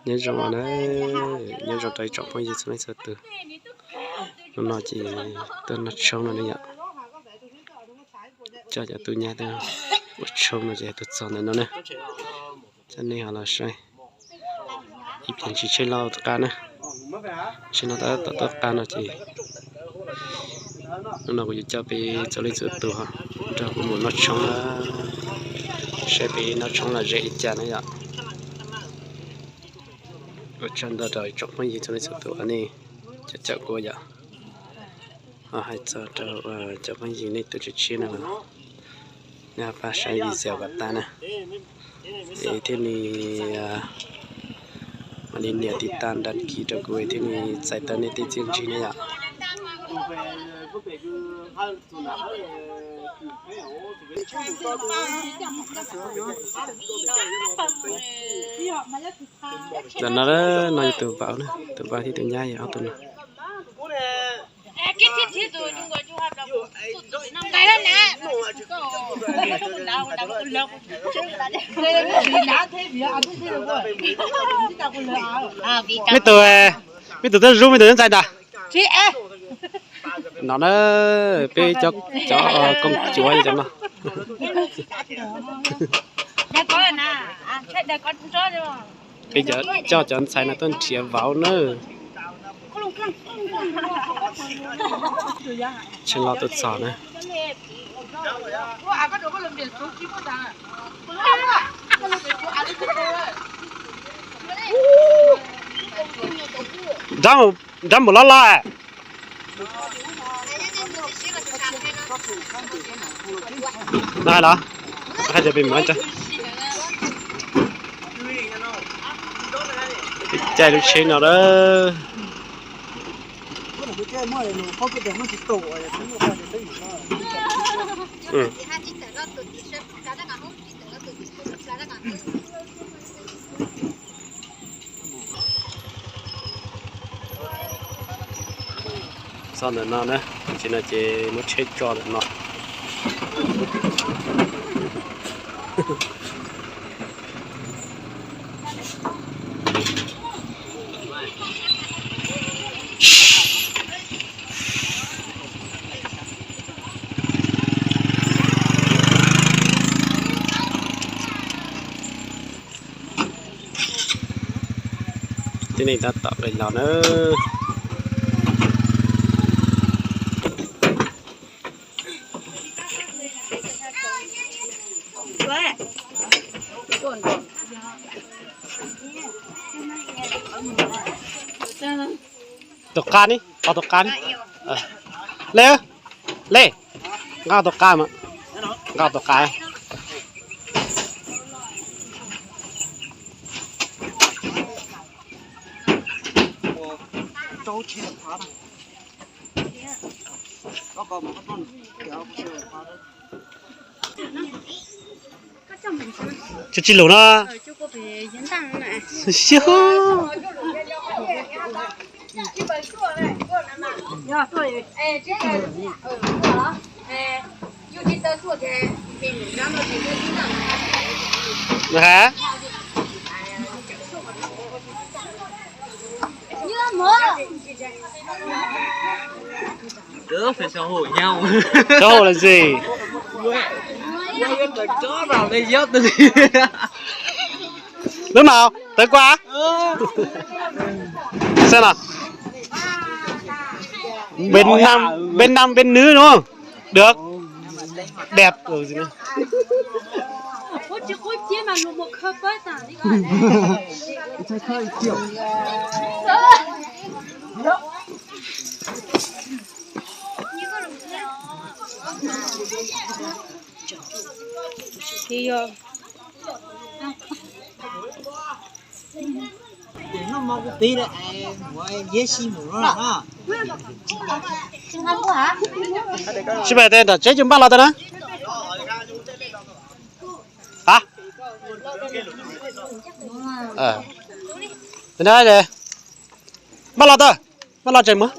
Nyob zoo na, nyob zoo rau ib tsoom phooj ywg txhua leej txhua tus. Hnub no ces tuaj noj tshoob no ne yom. Coj cov tub nyab tuaj ua tshoob no ces tuaj txog ntawm no na. Coj nej ho los saib ib pliag ntsis tsheb loj qab na. Tsheb loj tab tom tuaj qab no ces hnub no kuv yuav coj peb txhua leej txhua tus nrog kuv mus noj tshoob na, saib peb noj tshoob lom zem li cas na yom. Ua tsaug ntau rau ib tsoom phooj ywg txhua leej txhua tus uas nej caum caum kuv yom. Ho hais txog rau cov phooj ywg nej tus tshiab tshiab no los nej pab saib video kom tag na, es thiaj li mam li nias tiv tam dab kis rau kuv thiaj li txais tau nej tej txiaj ntsig na yom. Ntawm no, no yog tus vauv na, tus vauv thiab tus nyab yog ob tug no. Mej tus, mej tus twb zoo, mej tus twb ntxhais ntag. No na, peb cov, cov koom cuav cov no. Peb coj cov ntxhais no tuaj nrhiav vauv na. Tshee los tuaj txog na. Nrab, nrab mus loj loj. No hais los, hais tias peb mus caij lub tsheb no lawm. Txog ntawm no na, ces no ces muab tsheb tso ntawm no. Tib neeg tab tom pem los na. Tus qab ni, tus qab ni. Le, le, nqa tus qab mas, nqa tus qab. Tsis tsis lus no. Xóa hổ làm gì? Lub no, tới qua. Xem nào. Bên nam, bên nam, bên nữ đúng không? Được. Đẹp. Ừ, gì nữa? Sib pem tes nram tsheb coj npaj los tau na. Npaj los tau, npaj los tseem muab.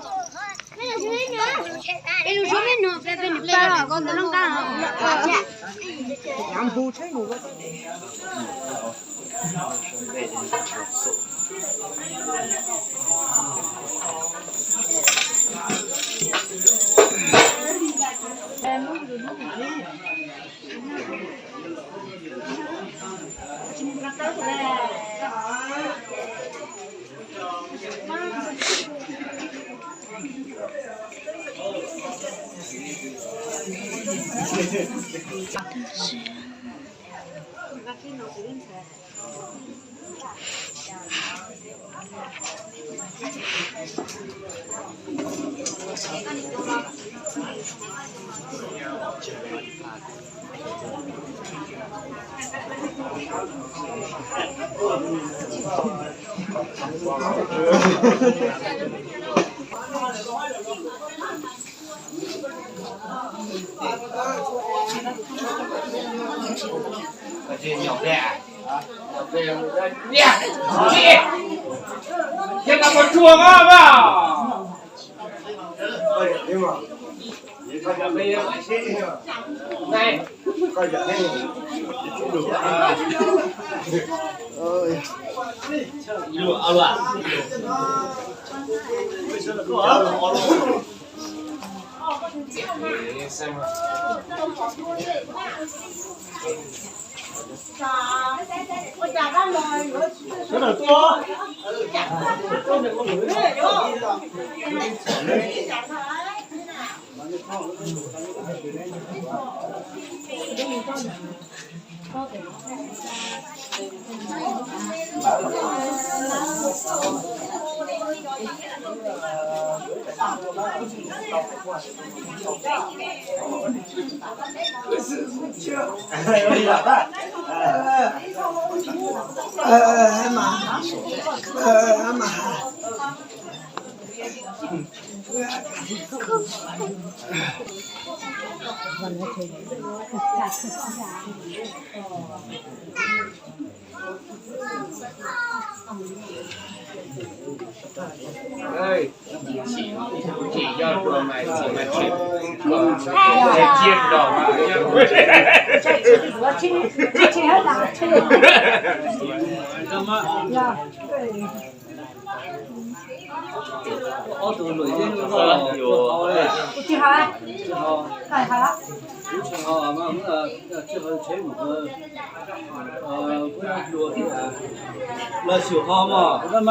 Los xyum ho mog, los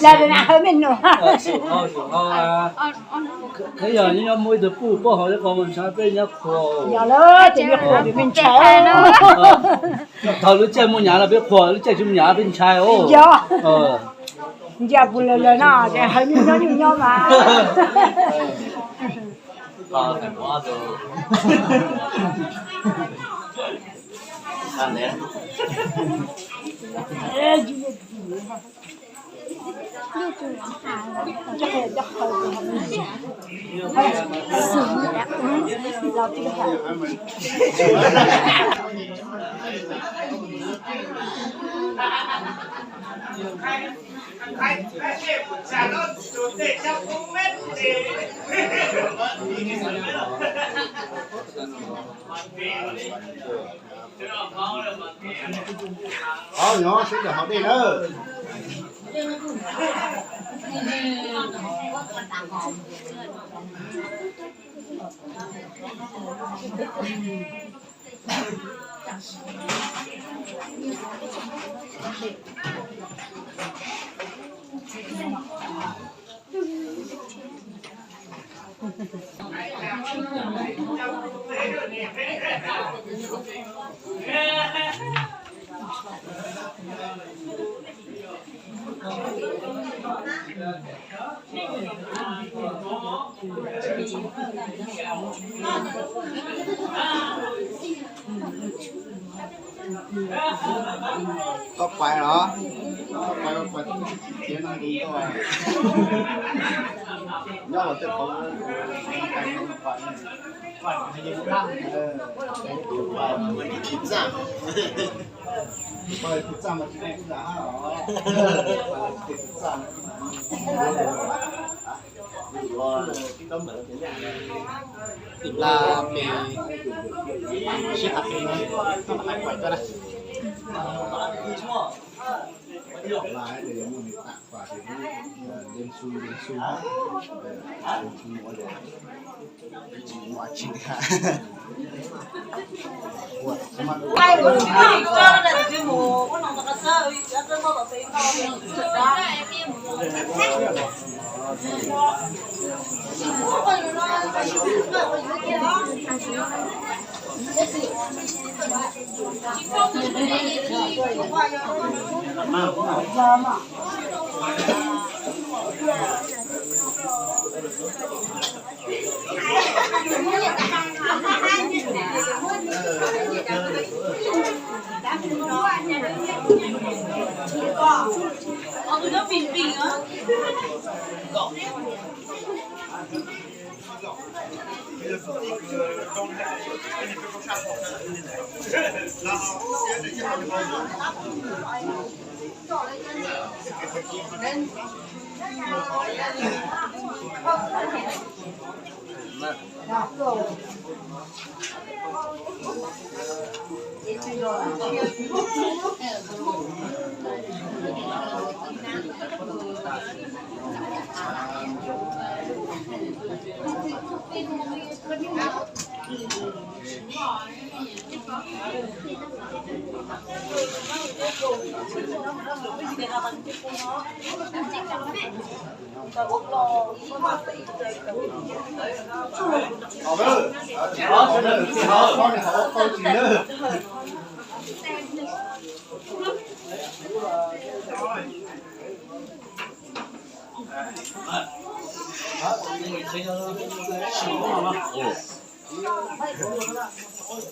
los los hawv me nus. Xyum ho, xyum ho. Khwv yog nyob muaj ib tug puj poj hauv qhov mus ntshai peb nyob qhuas. Yog lawm ces nyob qhuas peb ntshai. Thaum lub caij muaj nyav no peb qhuas, lub caij tsis muaj nyav peb ntshai os. Yog. Nca pus lawm lawm no ces hawv nyuj nyob nyuj nyob mas. Qhov nyob sib ntawm hauv dej na. Tau pais los? Tau pais, tau pais, txiv no tus tau. Nyob los tej qhov. Tim laj pem sib tham pem no, hais kuam koj na.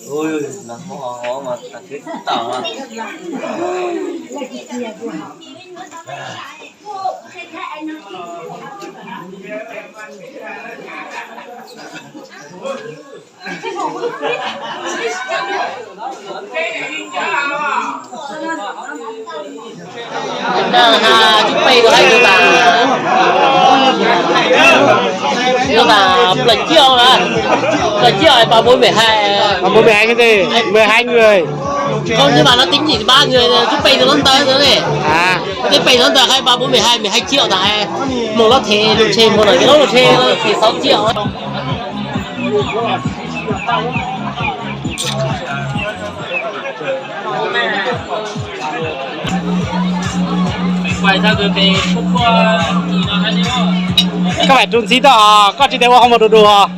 Ui, nag hmo hov mas tag kis tawm. Cub peb no hais yog tas, yog tas plaws ciaj na, plaws ciaj ba bốn mươi hai. Ba bốn mươi hai cái gì? Mười hai người. Không, nhưng mà nó tính chỉ ba người, cub peb no lub ntawd ne. Cub peb no ntawd hais ba bốn mươi hai, mười hai triệu tas hais. Mus lub thev, lub thev, mus lub thev, mười sáu triệu. Koj phải trù ntxiv tau, koj tsis tau ua hoo mos du du os.